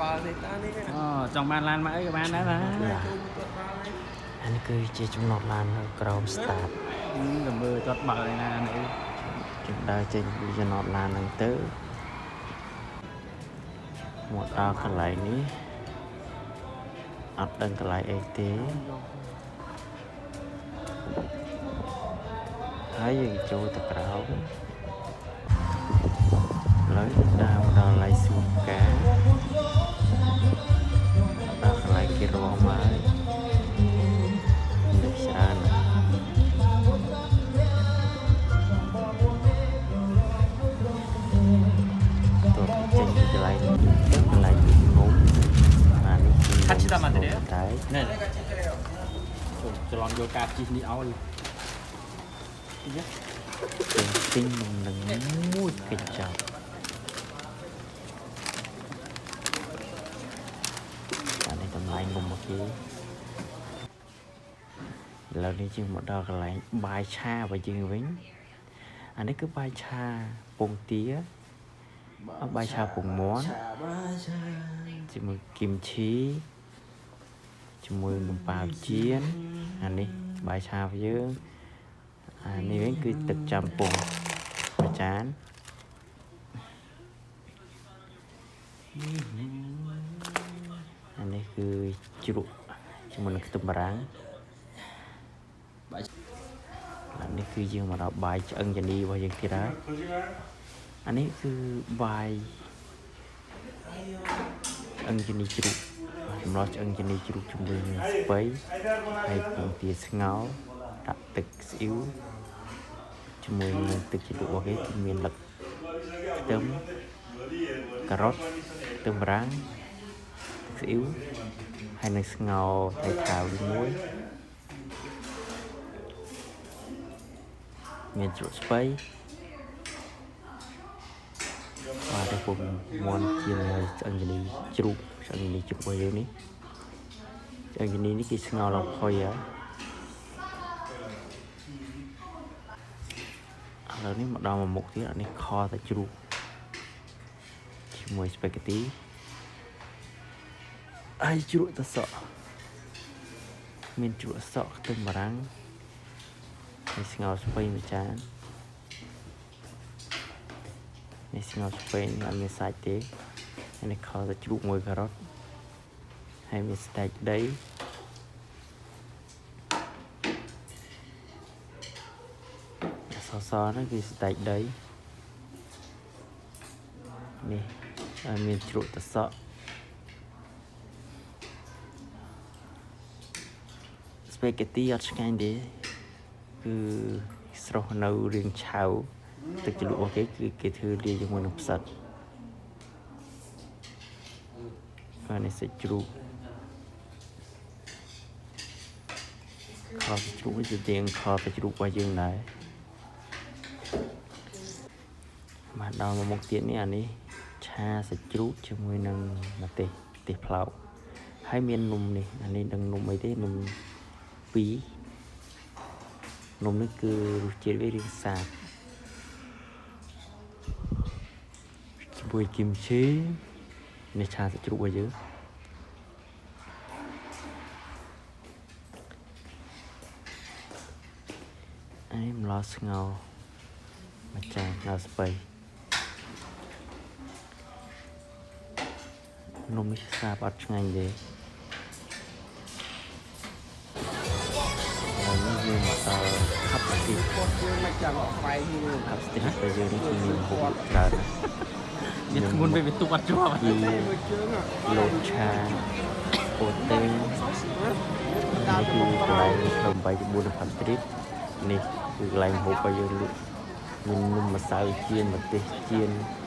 បាល់នេះតានេះ អូចង់បានឡានមកអីក៏បានដែរណា ចូលគាត់បាល់នេះ អានេះគឺជាចំណតឡាននៅក្រោមស្តាត ទៅមើលគាត់បើកឯណានេះ យើងដើរចេញពីចំណតឡានហ្នឹងទៅមកដល់កន្លែងនេះអត់ដឹងកន្លែងអីទេហើយយើងចូលទៅក្រោមឥឡូវយើងដើរមកដល់កន្លែងសួនផ្កាដល់កន្លែងគេរំហើយមនុស្សច្រើនណាស់ តើចេញពីកន្លែងទៅកន្លែងងុំអានេះគឺ ខាត់ឈីតាម៉ាត់ទេ តែ នេះចូលច្រឡំយកការជីនេះឲ្យ ទិញនំនឹងមួយកញ្ចប់អានេះតម្លៃងុំមកគេឥឡូវនេះយើងមកដល់កន្លែងបាយឆារបស់យើងវិញអានេះគឺបាយឆាពងទាអ่ะបាយឆាពងមាន់ ឆាបាយឆា ជាមួយគីមឈីជាមួយនំប៉ាវចៀនអានេះបាយឆារបស់យើងអានេះវិញគឺទឹកចាំពងមួយចានអានេះគឺជ្រក់ជាមួយនឹងខ្ទឹមបារាំង បាយ អានេះគឺយើងមកដល់បាយឆ្អឹងចានីរបស់យើងទៀតហើយអានេះគឺបាយឆ្អឹងចានីជ្រូកសម្លឆ្អឹងចានីជ្រូកជាមួយនឹងស្ពៃហើយពងទាស្ងោរដាក់ទឹកស្អ៊ីវជាមួយនឹងទឹកជ្រលក់របស់គេគឺមានលឹកខ្ទឹមការ៉ុតខ្ទឹមបារាំងទឹកស្អ៊ីវហើយនឹងស្ងោរថៃថាវមួយ មានជ្រក់ស្ពៃបាទតែពុំមន់ជាងហើយឆ្អឹងជំនីជ្រូកឆ្អឹងជំនីជ្រូករបស់យើងនេះឆ្អឹងជំនីនេះគេស្ងោរឡើងផុយហើយឥឡូវនេះមកដល់មួយមុខទៀតអានេះខតែជ្រូកជាមួយស្ប៉ាហ្គេទីហើយជ្រក់តសក់មានជ្រក់សក់ខ្ទឹមបារាំង នេះស្ងោរស្ពៃមួយចាននេះស្ងោរស្ពៃនេះអត់មានសាច់ទេហើយនេះខតែជ្រូកមួយការ៉ុតហើយមានស្តែកដីសសហ្នឹងគឺស្តែកដីនេះហើយមានជ្រក់តសក់ស្ប៉ាហ្គេទីអត់ឆ្ងាញ់ទេ គឺស្រស់នៅរៀងឆៅទឹកជ្រលក់របស់គេគឺគេធ្វើលាយជាមួយនឹងផ្សិតបាទនេះសាច់ជ្រូកខសាច់ជ្រូកនេះជាទៀងខសាច់ជ្រូករបស់យើងដែរបាទដល់មកមុខទៀតនេះអានេះឆាសាច់ជ្រូកជាមួយនឹងម្ទេសម្ទេសផ្លោកហើយមាននំនេះអានេះដឹងនំអីទេនំពីរ នំនេះគឺរសជាតិវារាងសាបជាមួយគីមឈីនេះឆាសាច់ជ្រូករបស់យើងអានេះម្លស្ងោរមួយចានស្ងោរស្ពៃនំនេះសាបអត់ឆ្ងាញ់ទេហើយនេះយើងមកដល់ Hub Street គាត់យើងមិនចាំអត់ខ្វែងនេះ Hub Street របស់យើងនេះគឺមានមុខច្រើនណាស់ មានធ្ងន់ពេលវាទុកអត់ជាប់ គឺ មួយជើង លោតឆាអូតេនេះគឺកន្លែងផ្លូវ8 9នៅ Pub Street នេះគឺកន្លែងហូបរបស់យើងលក់មាននំម្សៅចៀនម្ទេសចៀន